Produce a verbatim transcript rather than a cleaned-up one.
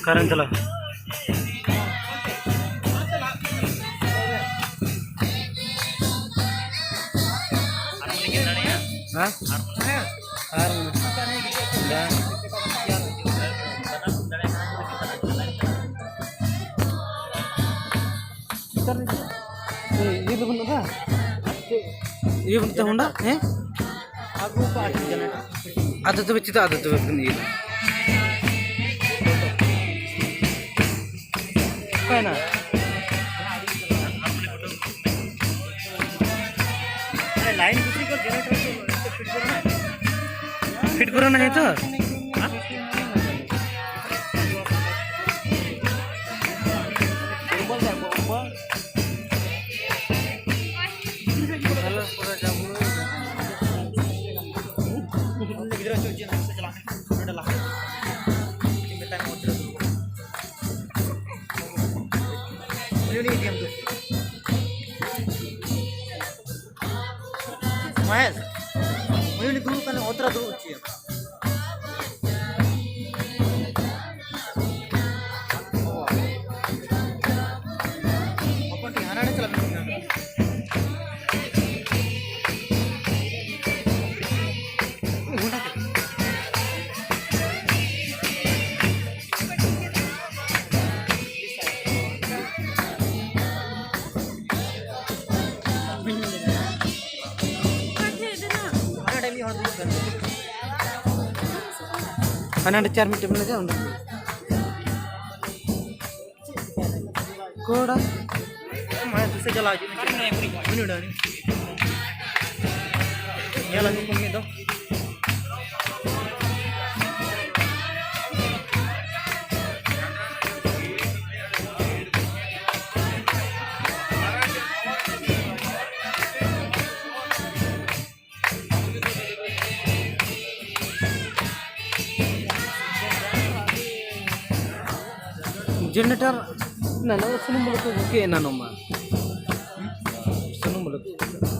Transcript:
ᱚᱠᱟᱨᱮᱢ ᱪᱟᱞᱟᱣ? ᱦᱮᱸ? ᱟᱨ ᱵᱟᱝ᱾ ᱤᱭᱟᱹ ᱫᱚ ᱵᱟᱹᱱᱩᱜᱼᱟ? ᱤᱭᱟᱹ ᱵᱟᱹᱱᱩᱜ ᱛᱟᱢᱟ ᱦᱚᱸᱰᱟ? ᱦᱮᱸ? ᱟᱹᱜᱩ ᱠᱟᱜᱼᱟ ᱪᱮᱫ ᱡᱟᱱᱮ? ᱟᱫᱚ ᱛᱚᱵᱮ ᱪᱮᱫᱟᱜ ᱟᱫᱚ ᱛᱚᱵᱮ ᱵᱚᱱ ᱤᱭᱟᱹ ᱫᱟ? ᱚᱠᱟᱭᱮᱱᱟ? ᱟᱨᱮ line ᱠᱩᱥᱤ ᱠᱚ generator ᱠᱚ ᱯᱷᱤᱴ ᱠᱚᱨᱮ ᱱᱟ᱾ ᱯᱷᱤᱴ ᱠᱚᱨᱮ ᱱᱟ ᱦᱮᱸ ᱛᱚ? ᱜᱤᱫᱽᱨᱟᱹ ᱪᱚ ᱪᱮᱫ ᱥᱮ ᱪᱟᱞᱟᱜ ᱢᱮ᱾ ᱱᱚᱰᱮ ᱞᱟᱦᱟ ᱨᱮ ᱢᱮᱛᱟᱭ ᱢᱮ, ᱚᱛ ᱨᱮ ᱫᱩᱲᱩᱵ ᱠᱚᱜ ᱢᱮ᱾ ᱩᱱᱤ, ᱩᱱᱤ ᱤᱫᱤᱭᱟᱢ ᱫᱩ᱾ ᱢᱚᱦᱮᱥ, ᱩᱱᱤ, ᱩᱱᱤ ᱫᱩᱲᱩᱵ ᱠᱟᱱᱟ, ᱚᱛ ᱨᱮ ᱫᱩᱲᱩᱵ ᱦᱚᱪᱚᱭᱮᱢ᱾ ᱦᱚᱯᱚᱱ ᱴᱷᱮᱱ ᱦᱟᱱᱟ ᱱᱟᱰᱮ ᱪᱟᱞᱟᱜ ᱢᱮ᱾ ᱦᱟᱱᱟ ᱱᱟᱰᱮ ᱪᱟᱨ ᱢᱤᱫᱴᱮᱱ ᱢᱮᱱᱟᱜᱼᱟ, ᱚᱸᱰᱮ᱾ ᱠᱚᱲᱟ᱾ ᱢᱟᱭᱟ ᱫᱩᱥᱮ ᱪᱟᱞᱟᱣ ᱦᱤᱡᱩᱜ ᱢᱮ᱾ ᱩᱱᱤ ᱩᱰᱟᱹᱣ ᱩᱱᱤ᱾ ᱧᱮᱞ ᱟᱹᱜᱩ ᱠᱚᱢ ᱢᱤᱫ ᱫᱚ᱾ Generator ᱱᱟᱱᱟ ᱥᱩᱱᱩᱢ ᱵᱚᱞᱚ ᱠᱚ ᱵᱩᱠᱮ ᱮᱱᱟ ᱱᱚᱢᱟ᱾ ᱥᱩᱱᱩᱢ ᱵᱚᱞᱚ ᱠᱚ᱾